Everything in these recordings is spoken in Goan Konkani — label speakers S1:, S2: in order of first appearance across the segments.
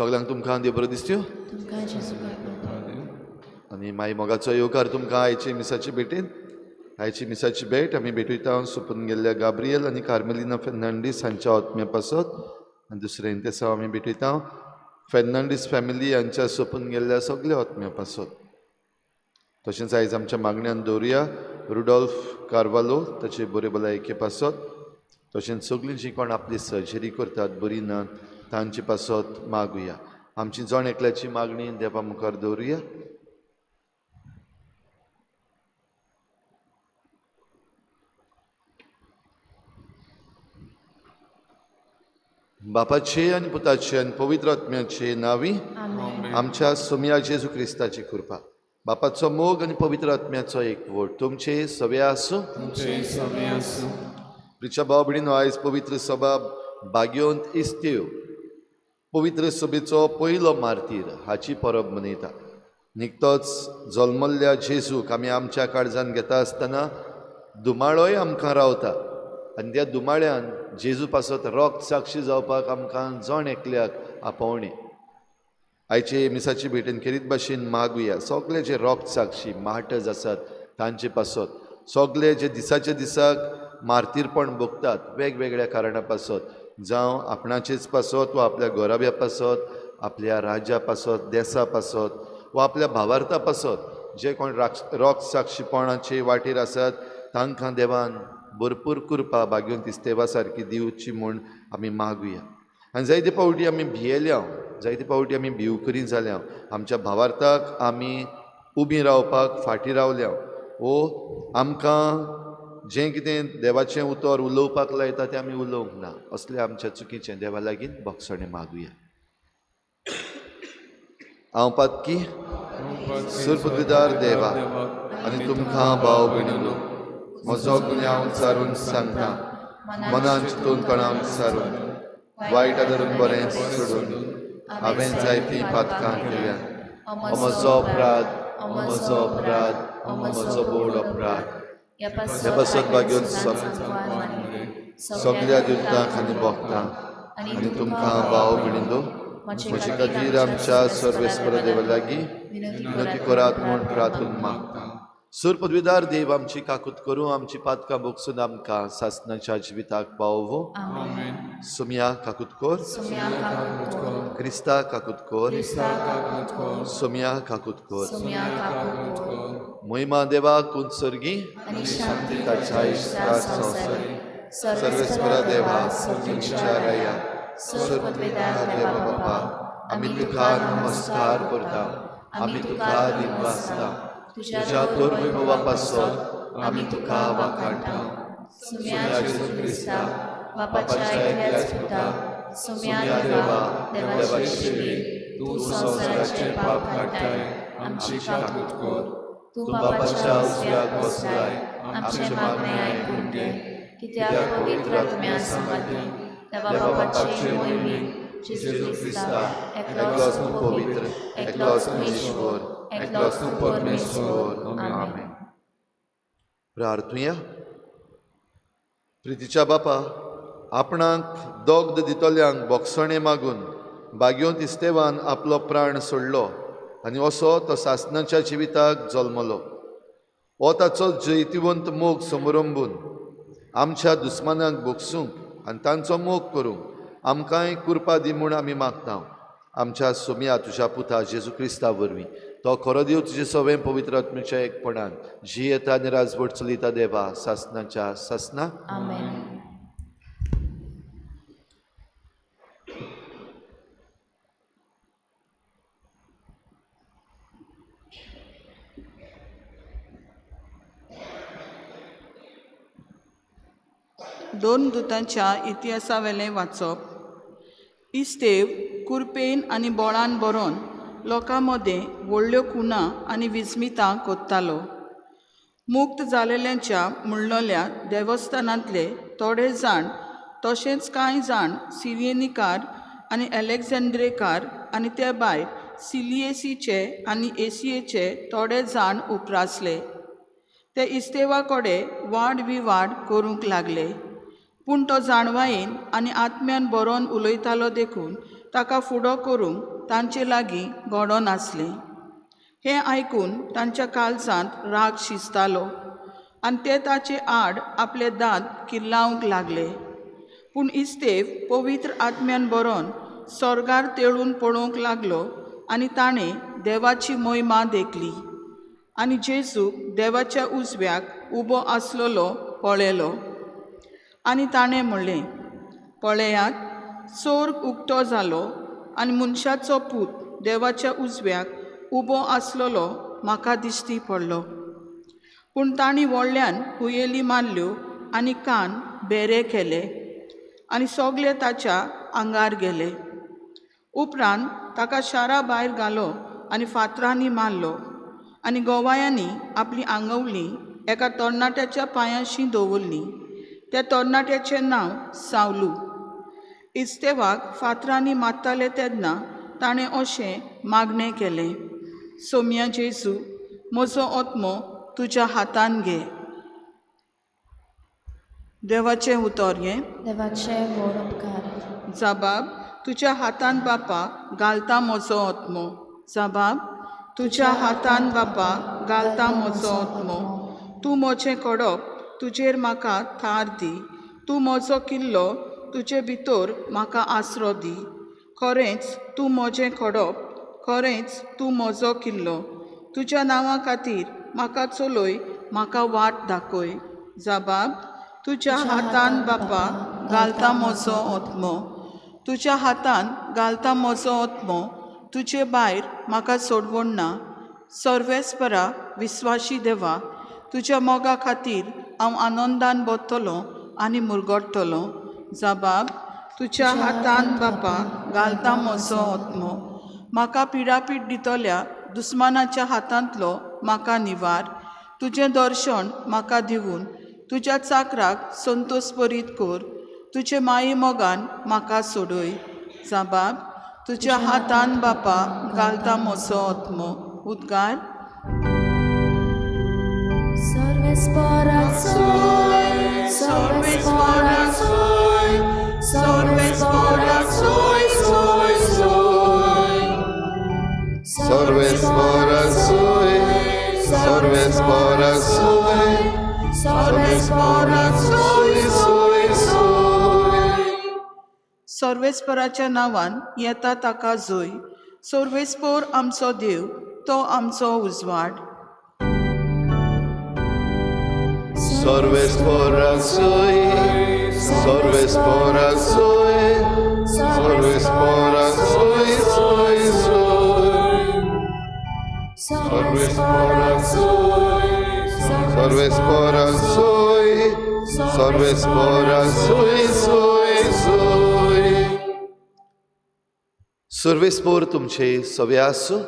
S1: सगल्यांक तुमकां देव बरो दिसत्यो आनी माई मोगाचो येवकार तुमकां आयचे मिसाचे भेटेन. आयची मिसाची भेट आमी भेटयता सोंपून गेल्ल्या गाब्रियल आनी कार्मेलिना फेर्नांडीस हांच्या आत्म्या पासत आनी दुसरें तेसांव आमी भेटयता फेर्नांडीस फॅमिली हांच्या सोंपून गेल्ल्या सगल्या आत्म्या पासत. तशेंच आयज आमच्या मागण्यान दवरुया रुडोल्फ कार्वालो ताचे बरे भलायके पासत. तशेंच सगळीं जीं कोण आपली सर्जरी करतात बरी ना तांचे पासत मागुया. आमची जण एकल्याची मागणी देवा मुखार दवरुया. बापाचे आनी पुताचे आनी पवित्र आत्म्याचे नांवी आमच्या सोम्या जेजू क्रिस्ताची कृपा, बापाचो मोग आनी पवित्र आत्म्याचो एकवट तुमचे सवे आसूं. प्रिच्या भाव भयणीनो, आयज पवित्र सभा बाग्योंत इस्तेव पवित्र सभेचो पयलो मार्तीर हाची परब मनयता. निकतोच जल्मल्ल्या जेजूक आमी आमच्या काळजान घेता आसतना दुमाळोय आमकां रावता आनी त्या दुमाळ्यान जेजू पासत रोग साक्षी जावपाक आमकां जण एकल्याक आपोवणें. आयचे मिसाची भेटेन खेरीत भाशेन मागुया सगळे जे रोग साक्षी मार्टर्स आसात तांचे पासत, सगळे जे दिसाच्या दिसाक मार्तीरपण भोगतात वेगवेगळ्या कारणां पासत, जावं आपणाचेच पासत वा आपल्या घराब्या पासत, आपल्या राज्या पासत, देसा पासत वा आपल्या भावार्था पासत, जे कोण रोग साक्षीपणाचे वाटेर आसात तांकां देवान भरपूर कृपा बागेवन तिस्तेवा सारकी दिवची म्हूण आमी मागुया. आनी जायते फावटी आमी भियेल्या, जायते फावटी आमी भिवकरी जाल्या, आमच्या भावार्थाक आमी उबी रावपाक फाटीं रावल्या वो आमकां जें कितें देवाचें उतर उलोवपाक लायता तें आमी उलोवंक ना. असलें आमच्या चुकीचें देवा लागीं भोगसणें मागुया. हांव पातकी सुरपदवीदार देवा आनी तुमकां भाव भयणीनो म्हजो गुन्यांव सारून सांगता, मनान चिंतून तणाव सारून वायट धरून बरें सोडून हांवें जायतीं पातकां केल्या. म्हजो अपराध, म्हजो अपराध, म्हजो बोड अपराध. हे पासत बागेवन सगल्या दुर्तांक आनी भोगता आनी तुमकां भाव भयणीनो म्हजे खातीर आमच्या सर्वेस्पर देवा लागीं विनंती करात म्हूण प्रार्थना मागता. सूर पदवीदार देव आमची काकूत करूं, आमची पातकां भोगसून आमकां सासणाच्या जिविताक पावोवं. सुमिया काकूत कर, क्रिस्ता काकूत कर, सुमिया काकूत कर. महिमा देवाक उत्सर्गी ताच्या इश्टाक संवसारी सर्वेस्परा देवा तुमच्या राया सूर पदवीदार देवा बापा आमी तुका नमस्कार करता, आमी तुका दिनवासता. तुझ्या तोर पासत आमी तुका वाखाणटा. सुम्या जेजू क्रिस्ता बापाच्या एकल्याच पुता सुम्या देवा देवाचे सेवेन तूं संवसाराचें पाप काडटाय आमची काकूत कर. तूं बापाच्या उजव्याक बसलाय आमचें मागणें आयकून घे, कित्याक पवित्र आत्म्या सांगाती देवा बापाचे मोहिमेन जेजू क्रिस्ता एकलोच तूं पवित्र, एकलोच तूं ईश्वर, एकलोच तूं परमेश्वर. आमेन. प्रार्थुया. प्रितीच्या बापा, आपणाक दोग्ध दितल्यांक भोगसणें मागून बागयोंत इस्तेवान आपलो प्राण सोडलो आनी असो तो सासणाच्या जिविताक जल्मलो. हो ताचो जैतिवंत मोग समरंबून आमच्या दुस्मानाक भोगसूंक आनी तांचो मोग करूंक आमकांय कृपा दी म्हूण आमी मागता. आमच्या सोम्या तुज्या पुता जेजू क्रिस्ता वरवीं तो खरो देव तुजे सवें पवित्र आत्म्याच्या एकपणान जियेता आनी राजवट चलयता देवा सासणाच्या सासना.
S2: आमेन.
S3: दोन दुतांच्या इतिहासावेलें वाचप. इस्तेव कुरपेन आनी बोळान बरोवन लोकां मदें व्हडल्यो खुणा आनी विस्मितां कोत्तालो. मुक्त जालेल्यांच्या म्हणलोल्या देवस्थानांतले थोडे जाण तशेंच कांय जाण सिरियनीकार आनी एलेक्झांड्रेकार आनी ते भायर सिलिएसीचे आनी एसियेचे थोडे जाण उप्रासले. ते इस्तेवा कडेन वाड विवाड करूंक लागले, पूण तो जाणवायेन आनी आत्म्यान बरोवन उलयतालो देखून ताका फुडो करूंक तांचे लागीं घडोन आसलें. हें आयकून तांच्या काळजांत राग शिजतालो आनी ते ताचे आड आपले दांत किल्लावंक लागले. पूण इस्तेव पवित्र आत्म्यान बरोवन स्वर्गार तेळून पळोवंक लागलो आनी ताणें देवाची महिमा देखली आनी जेजूक देवाच्या उजव्याक उबो आसलेलो पळयलो. आनी ताणें म्हणलें, पळयात, सोर्ग उक्तो जालो आनी मनशाचो पूत देवाच्या उजव्याक उबो आसलेलो म्हाका दिश्टी पडलो. पूण तांणी व्हडल्यान हुयेली मारल्यो आनी कान बेरे केले आनी सगळे ताच्या आंगार गेले. उपरांत ताका शारा भायर घालो आनी फातरांनी मारलो आनी गोवायांनी आपली आंगवली एका तरणाट्याच्या पांयांशी दवरली. त्या तरणाट्याचें नांव सावलू. इस्तेवाक फातरांनी मारताले तेन्ना ताणें अशें मागणें केलें, सोम्या जेजू, म्हजो आत्मो तुज्या हातान घे. देवाचें उतर हें.
S2: देवाचें व्हड उपकार.
S3: जाबाब, तुज्या हातान बापा घालता म्हजो आत्मो. जाबाब, तुज्या हातान बापा घालता म्हजो आत्मो. तूं म्हजें कडप, तुजेर म्हाका थार दी. तूं म्हजो किल्लो, तुजे भितर म्हाका आसरो दी. खरेंच तूं म्हजें खडप, खरेंच तूं म्हजो किल्लो. तुज्या नांवा खातीर म्हाका चलय, म्हाका वाट दाखय. जाबाब, तुज्या हातान बापा घालता म्हजो आत्मो. तुज्या हातान घालता म्हजो आत्मो. तुजे भायर म्हाका सोडवण ना. सर्वेस्परा विस्वाशी देवा, तुज्या मोगा खातीर हांव आनंदान बरतलो आनी मुरगडटलो. जाबाब, तुज्या हातान बापा घालता म्हजो आत्मो. म्हाका पिडापीड दितल्या दुस्मानाच्या हातांतलो म्हाका निवार. तुजें दर्शन म्हाका दिवन तुज्या चाकराक संतोष बरीत कर. तुजे माये मोगान म्हाका सोडय. जाबाब, तुज्या हातान बापा घालता म्हजो आत्मो. उद्गार. सर्वेस्पराच्या नांवान येता ताका जोय. सर्वेस्पर आमचो देव, तो आमचो उजवाड.
S1: सर्वेस्पोर तुमचे सवे आसूं.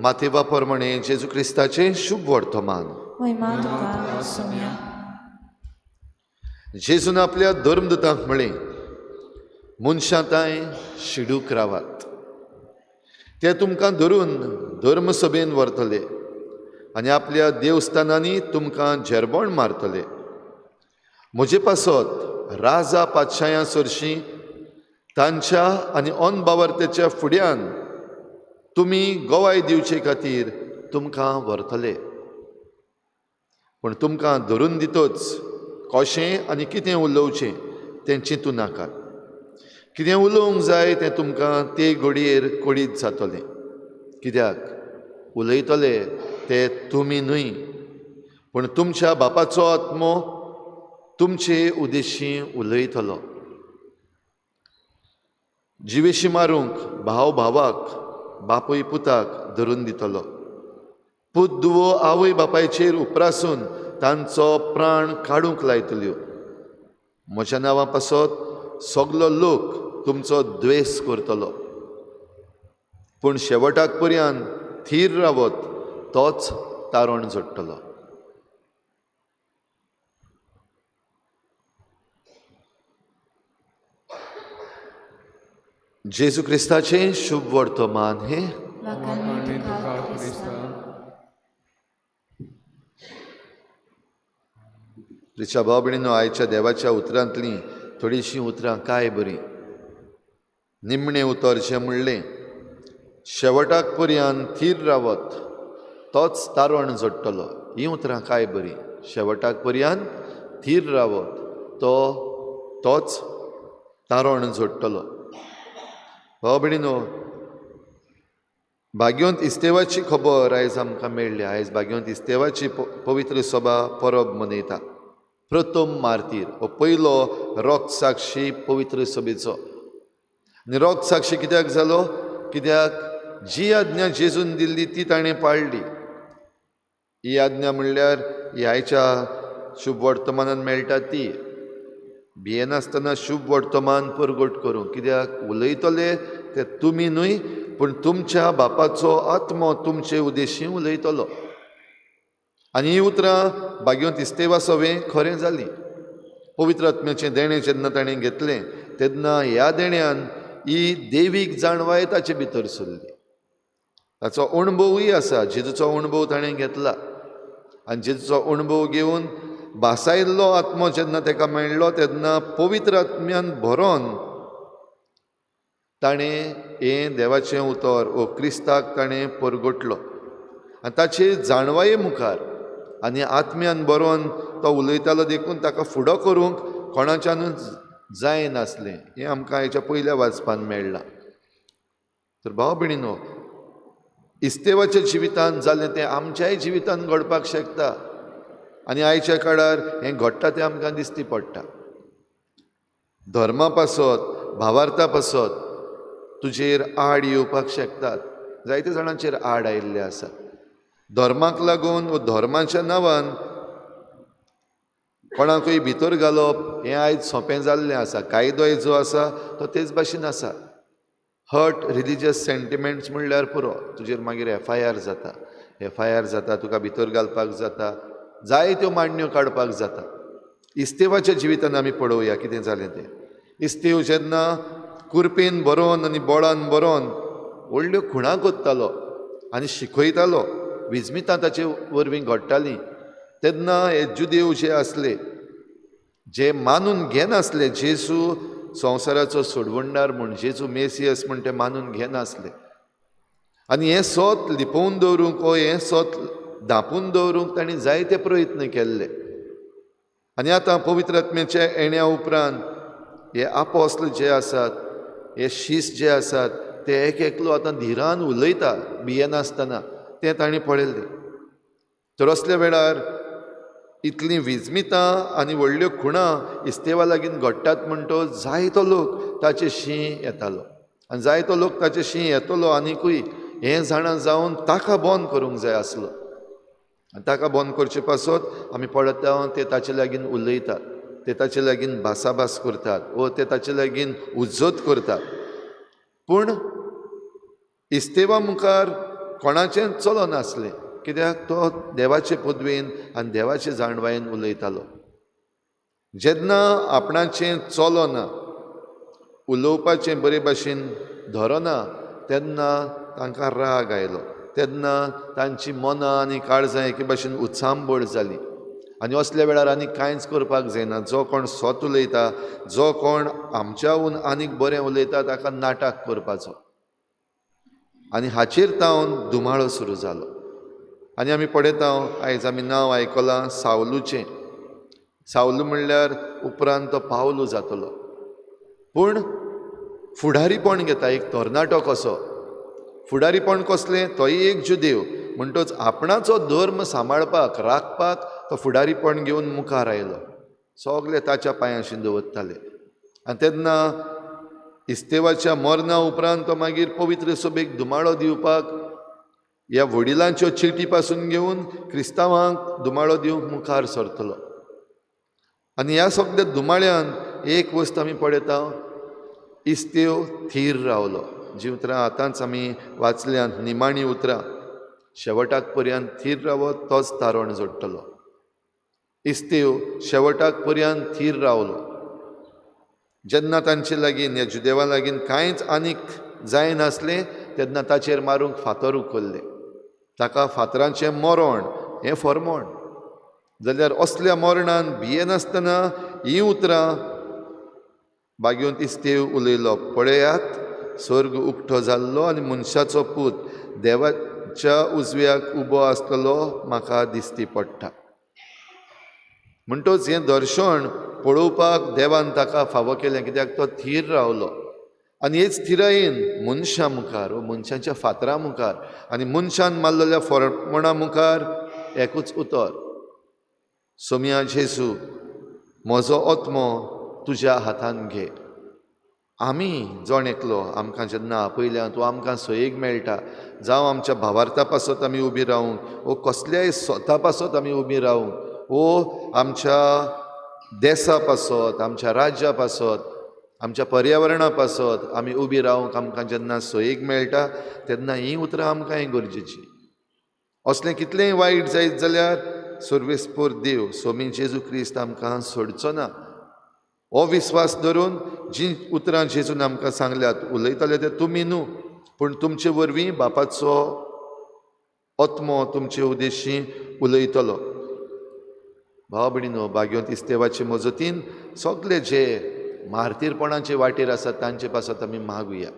S1: मातेवा प्रमाणे जेजू क्रिस्ताचें शुभ वर्तमान. जेजून आपल्या धर्मदूतांक म्हळें, मनशां तांय शिडूक रावात, ते तुमकां धरून धर्मसभेन व्हरतले आनी आपल्या देवस्थानांनी तुमकां झेरबण मारतले. म्हजे पासत राजा पातशायां सरशीं तांच्या आनी अनबावर्तेच्या फुड्यान तुमी गवाय दिवचे खातीर तुमकां व्हरतले. पूण तुमकां धरून दितच कशें आनी कितें उलोवचें तें चिंतूं नाकात. कितें उलोवंक जाय तें तुमकां ते घडयेर कळीत जातलें. कित्याक उलयतले ते तुमी न्हय, पूण तुमच्या बापाचो आत्मो तुमचे उदेशी उलयतलो. जिवेशी मारूंक भाव भावाक, बापूय पुताक धरून दितलो. पूत दुवो आवय बापायचेर उप्रासून तांचो प्राण काडूंक लायतल्यो. म्हज्या नांवा पासत सगलो लोक तुमचो द्वेस करतलो, पूण शेवटाक पर्यंत थीर रावत तोच तारण जोडटलो. जेजू क्रिस्ताचें शुभ वर्तमान हें. रिचा भाव भयणीनो, आयच्या देवाच्या उतरांतलीं थोडीशीं उतरां काय बरीं. निमणें उतर जें म्हणलें, शेवटाक पर्यंत थीर रावत तोच तारण जोडटलो. हीं उतरां काय बरीं, शेवटाक पर्यंत थीर रावत तो तोच तारण जोडटलो. भाव भयणीनो, भाग्यवंत इस्तेवाची खबर आयज आमकां मेळ्ळी. आयज भाग्यवंत इस्तेवाची पवित्र सभा परब मनयता. प्रथम मार्तीर हो पयलो रोग साक्षी पवित्र सभेचो. आनी रोग साक्षी कित्याक जालो? कित्याक जी आज्ञा जेजून दिल्ली ती ताणें पाळ्ळी. ही आज्ञा म्हणल्यार ही आयच्या शुभ वर्तमानान मेळटा ती, भियेनासतना शुभ वर्तमान परगट करूंक. कित्याक उलयतले ते तुमी न्हय, पूण तुमच्या बापाचो आत्मो तुमचे उद्देशी उलयतलो. आनी हीं उतरां भाग्यवंत इस्तेवा सवें खरें जालीं. पवित्र आत्म्याचें देणें जेन्ना ताणें घेतलें तेन्ना ह्या देण्यान ही देवीक जाणवाय ताचे भितर सरली. ताचो अणभवूय आसा, जेजूचो अणभव ताणें घेतला. आनी जेजूचो अणभव घेवन भासायल्लो आत्मो जेन्ना ताका मेळ्ळो तेन्ना पवित्र आत्म्यान भरोन ताणें हें देवाचें उतर वो क्रिस्ताक ताणें परगटलो. आनी ताचे जाणवाये मुखार आनी आत्म्यान बरोवन तो उलयतालो देखून ताका फुडो करूंक कोणाच्यानूच जायनासलें. हें आमकां हेच्या पयल्या वाचपान मेळ्ळां. तर भाव भयणीनो, इस्तेवाच्या जिवितान जालें तें आमच्याय जिवितान घडपाक शकता. आनी आयच्या काळार हें घडटा तें आमकां दिश्टी पडटा. धर्मा पासत, भावार्था पासत तुजेर आड येवपाक शकतात. जायते जाणांचेर आड आयिल्ले आसा. धर्माक लागून वो धर्माच्या नांवान कोणाकूय भितर घालप हें आयज सोंपें जाल्लें आसा. कायदोय जो आसा तो तेच भाशेन आसा. हर्ट रिलिजियस सेंटिमेंट्स म्हणल्यार पुरो, तुजेर मागीर एफआयआर जाता. एफआयआर जाता, तुका भितर घालपाक जाता, जायत्यो मांडण्यो काडपाक जाता. इस्तेवाच्या जिवितान आमी पळोवया कितें जालें तें. इस्तेव जेन्ना कुरपेन बरोवन आनी बोळान बरोवन व्हडल्यो खुणां कोत्तालो आनी शिकयतालो, विजमितां ताचे वरवीं घडटालीं, तेन्ना हे जुदेव जे आसले, जे मानून घेनासले जेजू संवसाराचो सोडवणदार म्हूण, जेजू मेसियस म्हूण ते मानून घेनासले. आनी हें सत लिपोवन दवरूंक वो हें सत धांपून दवरूंक तांणी जायते प्रयत्न केल्ले. आनी आतां पवित्र आत्म्याच्या येण्या उपरांत हे आपोस्ल जे आसात, हे शीस जे आसात, ते एक एकलो आतां धिरान उलयता भियेनासतना, तें तांणी पळयल्लें. तर असल्या वेळार इतलीं विजमितां आनी व्हडल्यो खुणां इस्तेवा लागीं घडटात म्हणटो जायतो लोक ताचे शीं येतालो. आनी जायतो लोक ताचे शीं येतलो आनिकूय हें जाणा जावन ताका बंद करूंक जाय आसलो. आनी ताका बंद करचे पासत आमी पळयता ते ताचे लागीं उलयतात, ते ताचे लागीं भासाभास करतात वो ते ताचे लागीं उज्जत करतात. पूण इस्तेवा मुखार कोणाचें चलनासलें. कित्याक तो देवाचे पदवेन आनी देवाचे जाणवायेन उलयतालो. जेन्ना आपणाचें चलना, उलोवपाचें बरे भाशेन धरना, तेन्ना तांकां राग आयलो. तेन्ना तांची मनां आनी काळजां एके भाशेन उचांबळ जाली. आनी असल्या वेळार आनी कांयच करपाक जायना. जो कोण सत उलयता, जो कोण आमच्याहून आनीक बरें उलयता ताका नाटक करपाचो. आनी हाचेर तावन धुमाळो सुरू जालो. आनी आमी पळयता आयज आमी नांव आयकलां सावलूचें. सावलू म्हणल्यार उपरांत तो पावलू जातलो. पूण फुडारीपण घेता एक तरणाटो कसो. फुडारीपण कसलें? तोय एक जुदेव म्हणटच आपणाचो धर्म सांबाळपाक, राखपाक तो फुडारीपण घेवन मुखार आयलो. सगळे ताच्या पांयांशी दवरताले. आनी तेन्ना इस्तेवाच्या मरणा उपरांत तो मागीर पवित्र सभेक धुमाळो दिवपाक ह्या वडिलांच्यो चिटी पासून घेवन क्रिस्तांवांक धुमाळो दिवंक मुखार सरतलो. आनी ह्या सगळ्या धुमाळ्यान एक वस्त आमी पळयता, इस्तेव थीर रावलो. जी उतरां आतांच आमी वाचल्यांत, निमाणी उतरां, शेवटाक पर्यंत थीर रावत तोच तारण जोडटलो. इस्तेव शेवटाक पर्यंत थीर रावलो. जेन्ना तांचे लागीं, ह्या जुदेवा लागीं कांयच आनीक जायनासलें तेन्ना ताचेर मारूंक फातर उखल्ले. ताका फातरांचें मरण हें फरमण. जाल्यार असल्या मरणान भियेनासतना हीं उतरां भाग्यवंत इस्तेव उलयलो, पळयात स्वर्ग उक्तो जाल्लो आनी मनशाचो पूत देवाच्या उजव्याक उबो आसतलो म्हाका दिसती पडटा. म्हणटच हें दर्शन पळोवपाक देवान ताका फावो केलें, कित्याक तो थीर रावलो. आनी हेच थिरायेन मनशां मुखार, मनशाच्या फातरा मुखार आनी मनशान मारलेल्या फोरमणा मुखार एकूच उतर, सोम्या जेजू म्हजो आत्मो तुज्या हातान घे. आमी जण एकलो आमकां जेन्ना आपयल्या तो आमकां सोयीक मेळटा, जावं आमच्या भावार्था पासत आमी उबी रावूंक, वो कसल्याय स्वता पासत आमी उबी रावूंक, वो आमच्या देसा पासत, आमच्या राज्या पासत, आमच्या पर्यावरणा पासत आमी उबी रावंक आमकां जेन्ना सोयीक मेळटा तेन्ना हीं उतरां आमकांय गरजेचीं. असलें कितलेंय वायट जायत जाल्यार सर्वेस्पोर देव सोमी जेजू क्रिस्त आमकां सोडचो ना. हो विस्वास धरून जीं उतरां जेजून आमकां सांगल्यात, उलयताले ते तुमी न्हू, पूण तुमचे वरवीं बापाचो आत्मो तुमचे उद्देशी उलयतलो. भाव भयणीनो, भाग्यवंत इस्तेवाचे मजतीन सगळे जे मार्तीरपणाचे वाटेर आसात तांचे पासत आमी मागुया.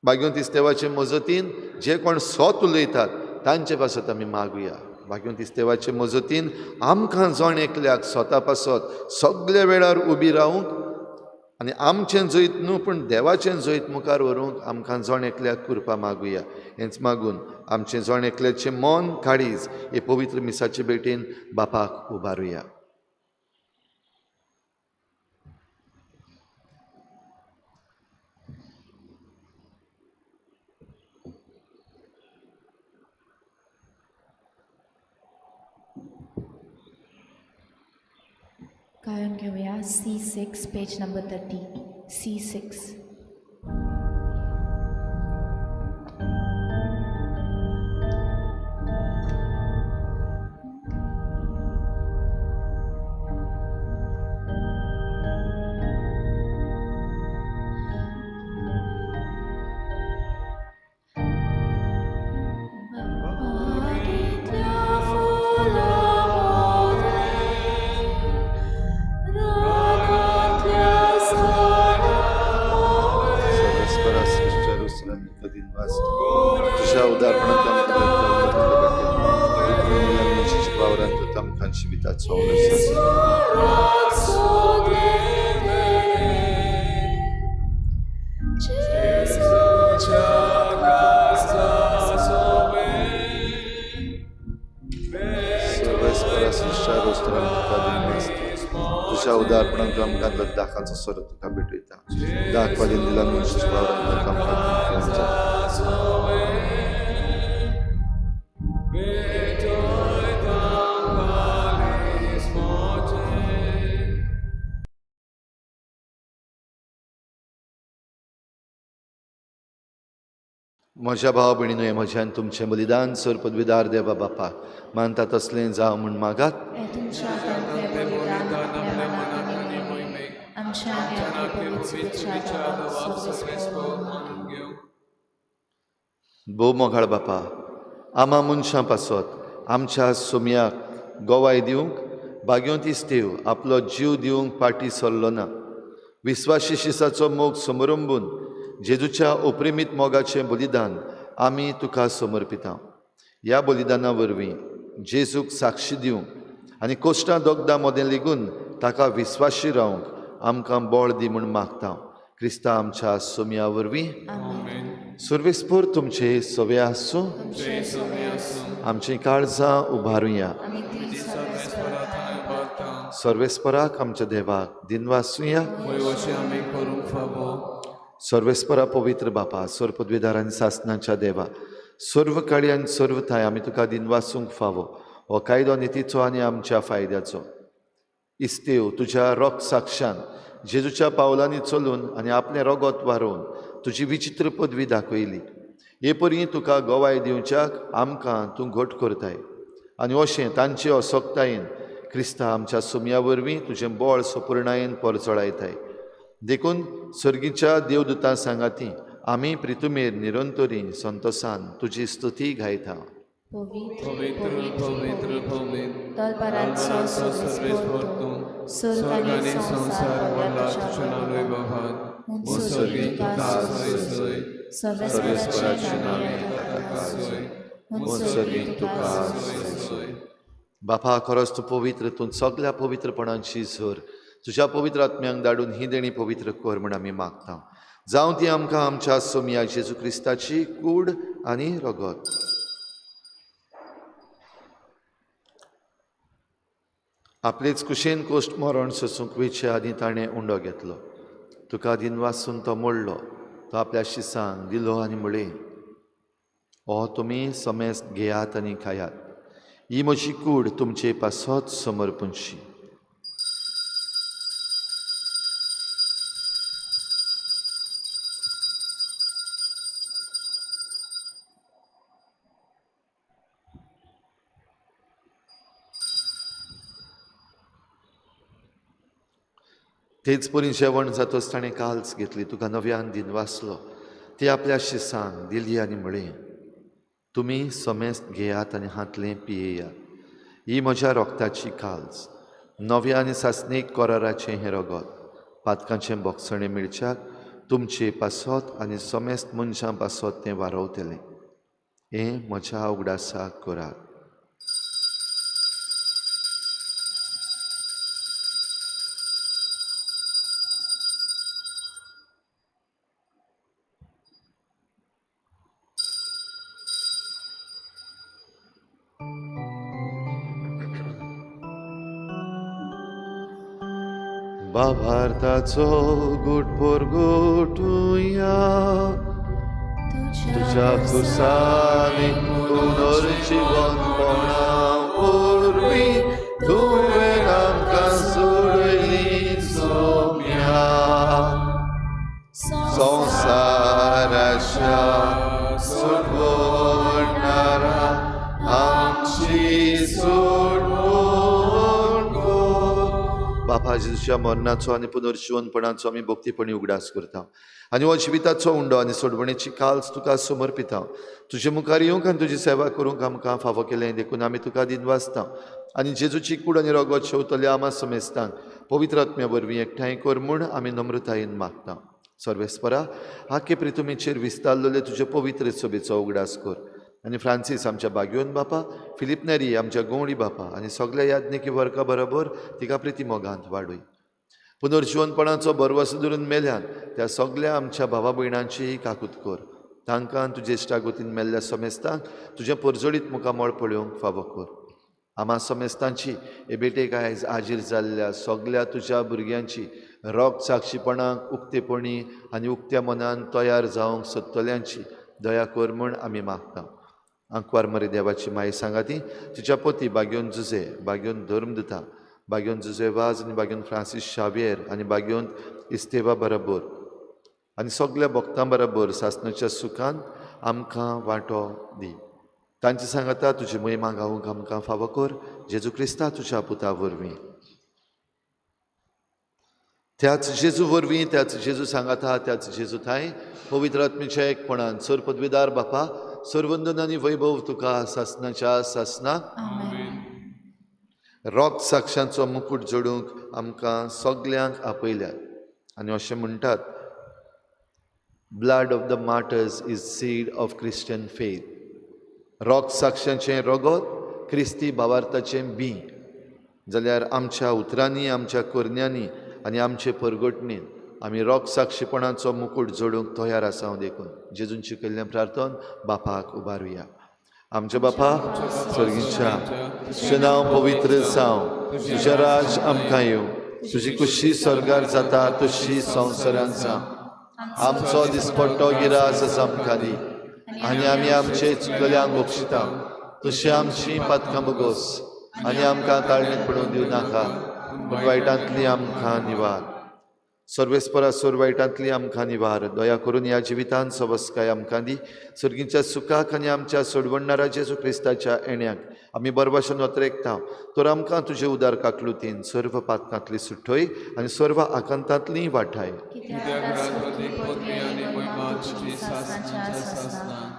S1: भाग्यवंत इस्तेवाचे मजतीन जे कोण सत उलयतात तांचे पासत आमी मागुया. भाग्यवंत इस्तेवाचे मजतीन आमकां जण एकल्याक स्वता पासत सगल्या वेळार उबी रावूंक आनी आमचें जैत न्हू पूण देवाचें जैत मुखार व्हरूंक आमकां जण एकल्याक कृपा मागुया. हेंच मागून आमचें जण एकल्याचें मन काळीज हे पवित्र मिसाचे भेटेन बापाक उबारुया.
S2: गायन घेवया C6 page number 30 C6.
S1: म्हज्या भाव भयणीनो, म्हज्यान तुमचें बलिदान सर पदवीदार देवा बापाक मानता तसलें जावं म्हूण मागात. भोव मोगाळ बापा, आमा मनशां पासत आमच्या सोम्याक गोवाय दिवंक भाग्यवंत इस्तेव आपलो जीव दिवंक पाटी सरलो ना. विस्वाशी शिसाचो मोग समरंबून जेजूच्या ओप्रेमीत मोगाचें बलिदान आमी तुका समर्पिता. ह्या बलिदाना वरवीं जेजूक साक्षी दिवंक आनी कोश्टां दोगदां मदें लेगून ताका विस्वाशी रावंक आमकां बळ दी म्हूण मागता. क्रिस्ता आमच्या सोम्या वरवीं. सर्वेस्पोर तुमचे सवे आसूं. आमचीं काळजां उबारुया. सर्वेस्पराक आमच्या देवाक दिनवासुया. सर्वेस्परा पवित्र बापा, सर्व पदवीदार आनी सासनाच्या देवा, सर्व काळी आनी सर्व थाय आमी तुका दिनवासूंक फावो. हो कायदो नितीचो आनी आमच्या फायद्याचो. इस्तेव तुज्या रोग साक्षान जेजूच्या पावलांनी चलून आनी आपलें रोगोत वारोवन तुजी विचित्र पदवी दाखयली. हे परी तुका गोवाय दिवच्याक आमकां तूं घट करताय आनी अशें तांचे असक्तायेन क्रिस्ता आमच्या सुमया वरवीं तुजें बळ सपुर्णायेन परजळायताय. देखून सर्गीच्या देवदूतां सांगाती आमी प्रितुमेर निरंतरी संतोसान तुजी स्तुती गायता.
S2: पवित्र
S4: पवित्र पवित्र पवित्र
S2: तलबारांचो
S4: सर्वेस्पर तूं,
S2: स्वर्ग
S4: स्वर्ग आनी संवसार भरला तुज्या नांव वैभवान.
S2: हुंसर्गी तुका
S4: सोय सोय,
S2: सर्वेस्पराचे नावे ताका
S4: सोय,
S2: हुंसर्गी तुका
S4: सोय सोय.
S1: बापा खरोच तूं पवित्र, तूं सगल्या पवित्रपणांची झर. तुज्या पवित्र आत्म्यांक धाडून ही देणी पवित्र कर म्हूण आमी मागता. जावं ती आमकां आमच्या सोमया जेजू क्रिस्ताची कूड आनी रगत. आपलेच कुशेन कोश्ट मरण सोसूंक वयचे आदीं ताणें उंडो घेतलो. तुका दिनवासून तो मोडलो, तो आपल्या शिसांक दिलो आनी म्हळें, हो तुमी समेस्त घेयात आनी खायात, ही म्हजी कूड तुमचे पासत समर्पणशी. तेच परी जेवण जातच ताणें काल्स घेतली, तुका नव्यान दिनवासलो, ती आपल्या शिसांक दिली आनी म्हळें, तुमी समेस्त घेयात आनी हांतलें पियेयात, ही म्हज्या रोगताची काल्स, नव्या आनी सासणीक कराराचें हें रगत, पातकांचें बोगसणें मेळच्याक तुमचे पासत आनी समेस्त मनशां पासत तें वारवतलें. हें म्हज्या उगडासाक करात. बाभारताचो गुट पोरगोटुया, तुज्या खुर्सांनी पुनर्जिवनपणा वरवीं तुवें आमकां सोडयली सोम्या. संवसाराच्या सोडवणारा आमची सोडवण कर. बापा जेजूच्या मरणाचो आनी पुनर्जिवनपणाचो आमी भक्तीपणी उगडास करता आनी हो जिविताचो उंडो आनी सोडवणेची काल्स तुका समर्पिता. तुजे मुखार येवंक आनी तुजी सेवा करूंक आमकां फावो केलें देखून आमी तुका दिनवासता आनी जेजूची कूड आनी रगत शेवतल्या आमा समेस्तांक पवित्र आत्म्या वरवीं एकठांय कर म्हूण आमी नम्रतायेन मागता. सर्वेस्परा, आखे प्रितुमीचेर विस्तारलेले तुजे पवित्र सभेचो उगडास कर आनी फ्रांसीस आमच्या बागयोन बापा, फिलीप नेरी आमच्या गवळी बापा आनी सगल्या याज्ञिकी वर्गा बरोबर तिका प्रिती मोगांत वाडय. पुनर्जिवनपणाचो भरवसो धरून मेल्यान त्या सगल्या आमच्या भावा भयणांचीय काकूत कर. तांकां तुजे इश्टागतीन मेल्ल्या समेस्तांक तुजें परजळीत मुखामळ पळोवंक फावो कर. आमा समेस्तांची हे भेटेक आयज हाजीर जाल्ल्या सगल्या तुज्या भुरग्यांची रोग साक्षीपणाक उक्तेपणी आनी उक्त्या मनान तयार जावंक सोदतल्यांची दया कर म्हूण आमी मागता. आंकवार मरे देवाची माय सांगाती तिच्या पती बागयोन जुजे, बागयोन धर्म दिता, बागयोन जुजे वाज आनी बागयोन फ्रांसीस शावियर आनी बागयोन इस्तेवा बरोबर आनी सगल्या भक्तां बरोबर सासणाच्या सुखान आमकां वांटो दी. तांचे सांगाता तुजी महिमा गावूंक आमकां फावो कर, जेजू क्रिस्ता तुज्या पुता वरवीं. त्याच जेजू वरवीं, त्याच जेजू सांगाता, त्याच जेजू थांय पवित्र आत्म्याच्या एकपणान सर पदवीदार बापा, सरवंदन आनी वैभव तुका सासणाच्या सासणाक. रोग साक्षांचो मुकूट जोडूंक आमकां सगल्यांक आपयल्यात आनी अशें म्हणटात, Blood of the martyrs is seed of Christian faith. रोग साक्षांचें रगत क्रिस्ती भावार्थाचें बीं. जाल्यार आमच्या उतरांनी, आमच्या करण्यांनी आनी आमचे परगटणेन आमी रोग साक्षीपणाचो मुकूट जोडूंक तयार आसा. देखून जेजून शिकयल्लें प्रार्थन बापाक उबारुया. आमच्या बापा सर्गीच्या, तुजें नांव पवित्र जावं, तुजें राज आमकां येवं, तुजी कुशी स्वर्गार जाता तशी संवसारांत जावं. आमचो दिसपट्टो गिरास आमकां दी आनी आमी आमचे चुकल्यांक बक्षिता तशी आमची पातकां बगोस आनी आमकां ताळणीत पडून दिवं नाका, पूण वायटांतली आमकां निवार. सर्वेस्परा सोर वायटांतली आमकां निवार. दया करून ह्या जिवितांत सवस्काय आमकां दी. सर्गीच्या सुखाक आनी आमच्या सोडवणणारा जेजू क्रिस्ताच्या येण्याक आमी बरभाशेन वत्रेकता. तर आमकां तुजे उदार काकलुतीन सर्व पातकांतली सुठय आनी सर्व आकांतांतली वाठाय.
S4: कित्याक राजवटीक पदवी आनी महिमा तुजी सासणाच्या सासणाक.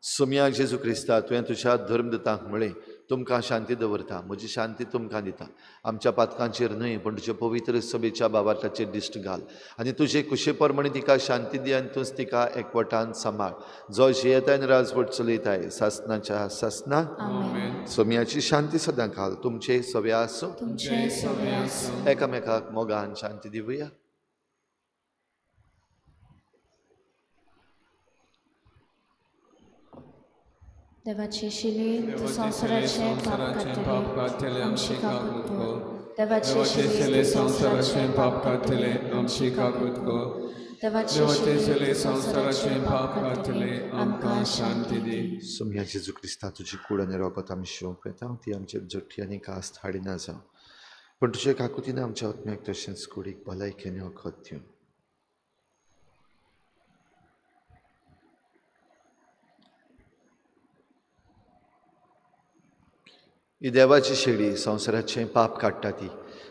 S1: सोमया जेजू क्रिस्ता, तुवें तुज्या धर्मदूतांक म्हळें, तुमकां शांती दवरता, म्हजी शांती तुमकां दिता. आमच्या पातकांचेर न्हय पूण तुज्या पवित्र सभेच्या बाबार्थाचेर दिश्ट घाल आनी तुजे कुशे प्रमाणे तिका शांती दी आनी तूंच तिका एकवटान सांबाळ, जो जियेताय आनी राजवट चलयताय सासनाच्या सासना. सोमयाची शांती सदां घाल तुमचे सव्या आसूं. एकामेकाक मोगान शांती दिवया.
S2: देवाचे शिले तूं संवसाराचें पाप काडटले आमची काकूत कर. देवाचे शिले
S4: संवसाराचें पाप काडटले आमची काकूत कर.
S2: देवाचे शिले संवसाराचें पाप काडटले आमकां शांती दी.
S1: सोमया जेजू क्रिस्ता, तुजी कूड आनी रोगत आमी शिवंक येता, ती आमचे जट्टी आनी कास्त हाडिना जावं, पूण तुजे काकुतीन आमच्या आत्म्याक तशेंच कुडीक भलायकी आनी वखद दिवं. ही देवाची शेळी संवसाराचें पाप काडटा. ती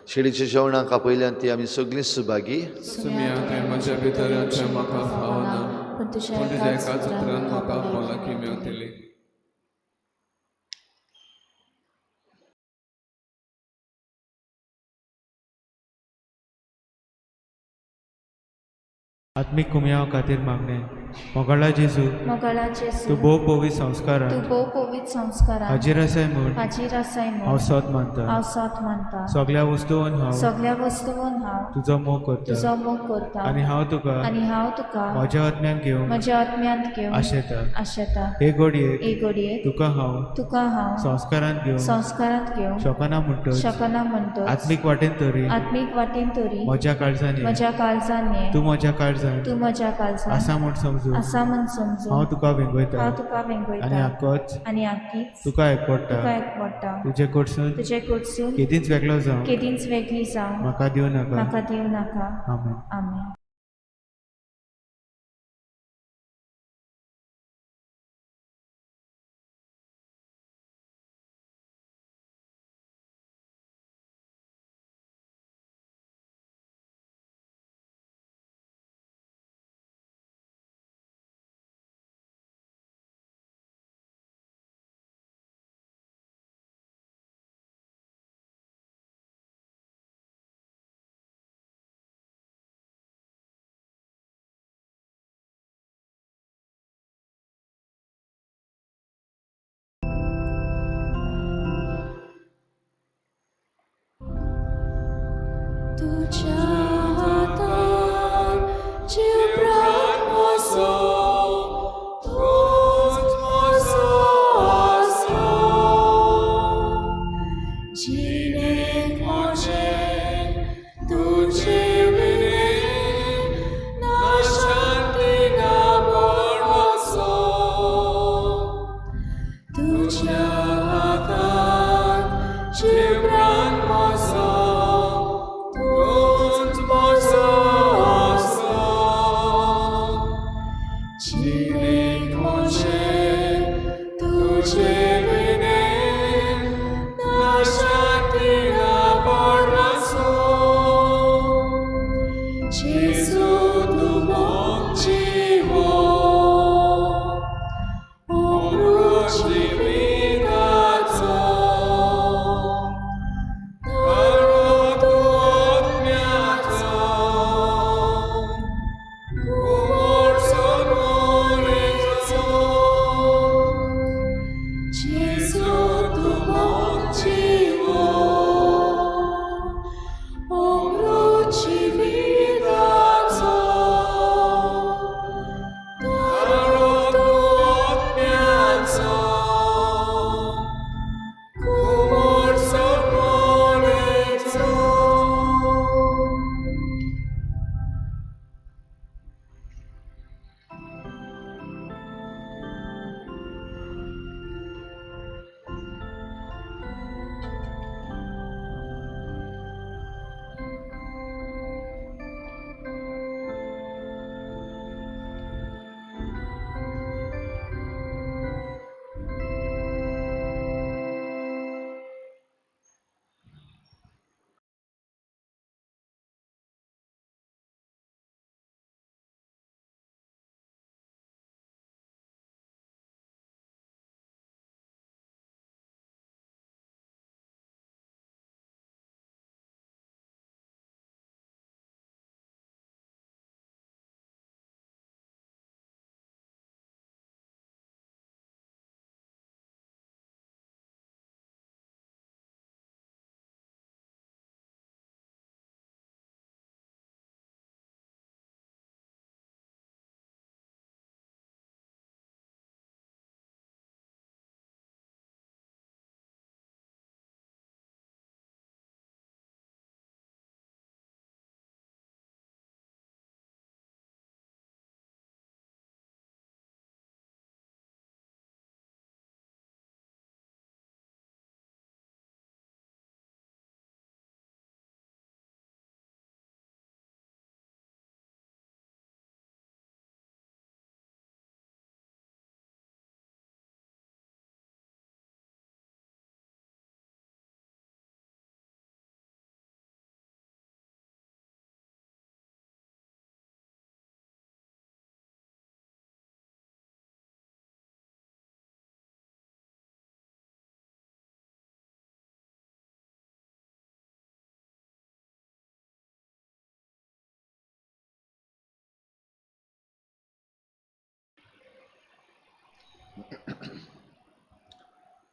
S1: शेळीच्या जेवणाक आपयल्यान ती आमी सगळीं सुभागी.
S4: सुमया तें म्हज्या भितराचें म्हाका फावना,
S2: पूण तुज्या
S4: पूण तुज्या
S2: एकाच
S4: एकाच
S2: उतरान
S4: उतरान
S2: म्हाका
S4: म्हाका
S2: भलायकी
S4: भलायकी
S2: मेवतली.
S4: मेवतली.
S5: आत्मीक कुमयाव खातीर मागणें. मोगाळा जेजू,
S2: मोगाळा जेजू,
S5: तूं भोव पवित्र
S2: तूं
S5: संस्कारान
S2: भोव पवित्र संस्कारान
S5: हाजीर आसाय म्हूण
S2: हाजीर आसाय
S5: हांव
S2: म्हूण
S5: सोद मानता.
S2: हांव सोद मानता.
S5: सगळ्या वस्तून हांव
S2: सगळ्या वस्तून हांव
S5: तुजो मोग करता
S2: तुजो मोग करता
S5: आनी हांव तुका
S2: आनी हांव तुका
S5: म्हज्या आत्म्यान घेवंक
S2: म्हज्या आत्म्यांत घेवन
S5: आशेता.
S2: आशेता.
S5: हे घडयेक
S2: हे घडयेक
S5: तुका हांव
S2: तुका हांव
S5: संस्कारांत घेवंक
S2: संस्कारांत घेवंक
S5: शकना म्हणटच
S2: शकना म्हणटच
S5: आत्मीक वाटेन तरी
S2: आत्मीक वाटेन तरी
S5: म्हज्या काळजान ये.
S2: म्हज्या काळजान ये.
S5: तूं म्हज्या काळजान
S2: तूं म्हज्या काळजान
S5: आसा म्हूण समजून
S2: आसा म्हूण समजून
S5: हांव तुका वेंगयता
S2: हांव तुका
S5: आनी
S2: वेंगयता
S5: आकोच
S2: आनी आकीच
S5: तुका एकवडटा.
S2: तुका एकवडटा.
S5: तुजे कडसून
S2: तुजे कडसून
S5: केदींच वेगळो जावं
S2: केदींच वेगळी जावं
S5: म्हाका दिवं नाका.
S2: म्हाका दिवं नाका.
S5: आमेन.
S2: आमेन. तुझ्या हातान जीव प्राण म्हजो, तूंच म्हजो आसरो. जिणेक म्हजें तुजे विणें ना शांती ना भरवंसो. तुझ्या हातान जीव प्राण म्हजो,
S4: तूंच म्हजो आसरो.
S2: जिणेक म्हजें तुजे विणें
S4: ना शांती ना भरवंसो.
S2: जेजू तूं मोग जिवो, अमृत
S4: जिविताचो तारो तूं आत्म्याचो, कुमोर सोनोरेचो.
S2: जेजू तूं मोग जिवो, अमृत जिविताचो
S4: तारो तूं आत्म्याचो, कुमोर सोनोरेचो.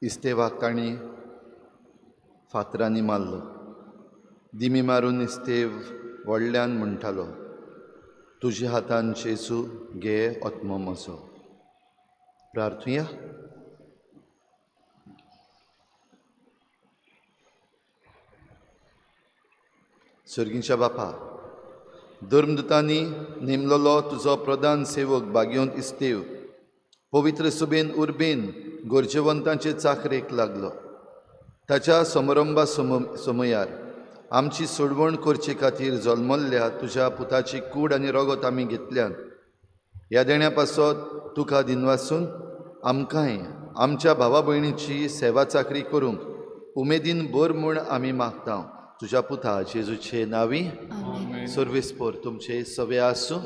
S1: इस्तेवाक तांणी फातरांनी मारलो. दिमी मारून इस्तेव व्हडल्यान म्हणटालो, तुज्या हातान जेजू घे आत्मो म्हजो. प्रार्थुया. सर्गींच्या बापा, धर्मदुतांनी नेमलेलो तुजो प्रधान सेवक भाग्यवंत इस्तेव पवित्र सुबेन उर्बेन गरजेवंतांचे चाकरेक लागलो. ताच्या समारंभा समयार आमची सोडवण करचे खातीर जल्मल्ल्या तुज्या पुताची कूड आनी रगत आमी घेतल्यान. ह्या देण्या पासत तुका दिनवासून आमकांय आमच्या भावा भयणीची सेवा चाकरी करूंक उमेदीन भर म्हूण आमी मागता. तुज्या पुता जेजूचे नांवी. सर्वेस्पोर तुमचे सवे आसूं.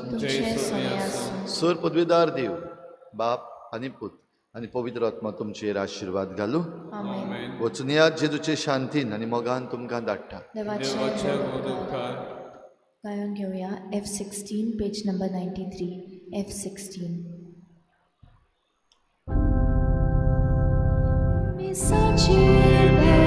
S1: सर पदवीदार देव बाप आनी पूत आनी पवित्र आत्मा तुमचेर आशिर्वाद घालूं. वचून यात जेजूचे शांतीन आनी मोगान तुमकां धाडटा.
S2: देवाचे गायन घेवया F16 page number 93. F16. मिसाची.